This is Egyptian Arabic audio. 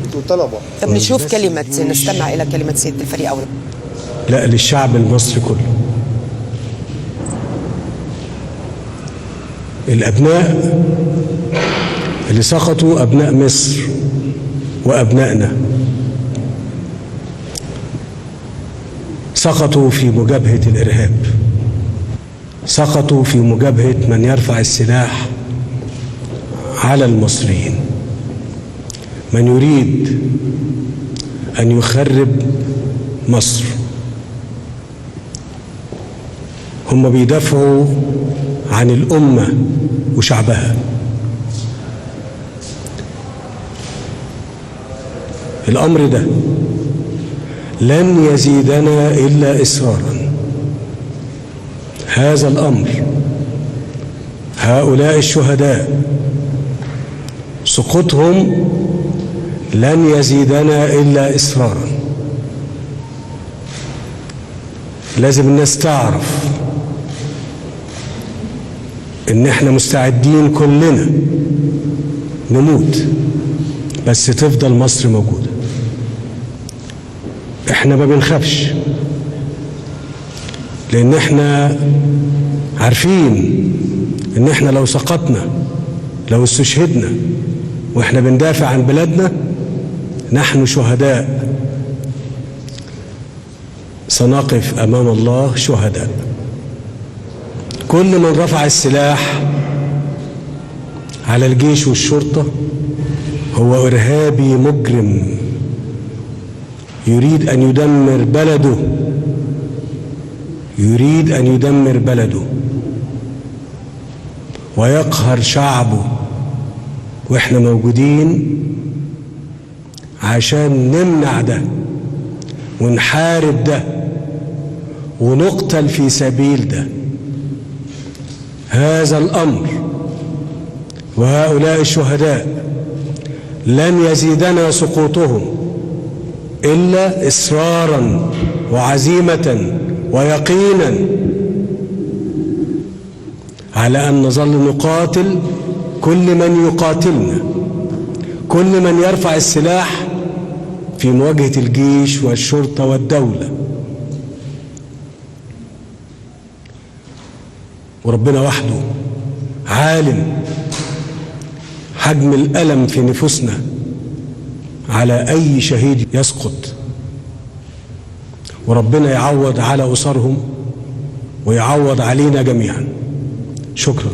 انتوا طلبه. طب نشوف كلمة، نستمع إلى كلمة سيادة الفريق أول. لا، للشعب المصري كله. الأبناء اللي سقطوا أبناء مصر وأبنائنا، سقطوا في مجابهة الإرهاب، سقطوا في مجابهة من يرفع السلاح على المصريين، من يريد أن يخرب مصر. هم بيدافعوا عن الأمة وشعبها. الأمر ده لن يزيدنا إلا إصرارا. هذا الأمر، هؤلاء الشهداء سقوطهم لن يزيدنا إلا إصرارا. لازم الناس تعرف إن إحنا مستعدين كلنا نموت، بس تفضل مصر موجودة. إحنا ما بنخافش، لأن إحنا عارفين إن إحنا لو سقطنا، لو استشهدنا وإحنا بندافع عن بلادنا، نحن شهداء، سنقف أمام الله شهداء. كل من رفع السلاح على الجيش والشرطة هو إرهابي مجرم يريد أن يدمر بلده، يريد أن يدمر بلده ويقهر شعبه، وإحنا موجودين عشان نمنع ده ونحارب ده ونقتل في سبيل ده. هذا الأمر وهؤلاء الشهداء لن يزيدنا سقوطهم إلا إصرارا وعزيمة ويقينا على أن نظل نقاتل كل من يقاتلنا، كل من يرفع السلاح في مواجهة الجيش والشرطة والدولة. وربنا وحده عالم حجم الألم في نفوسنا على أي شهيد يسقط، وربنا يعوض على أسرهم ويعوض علينا جميعا. شكرا.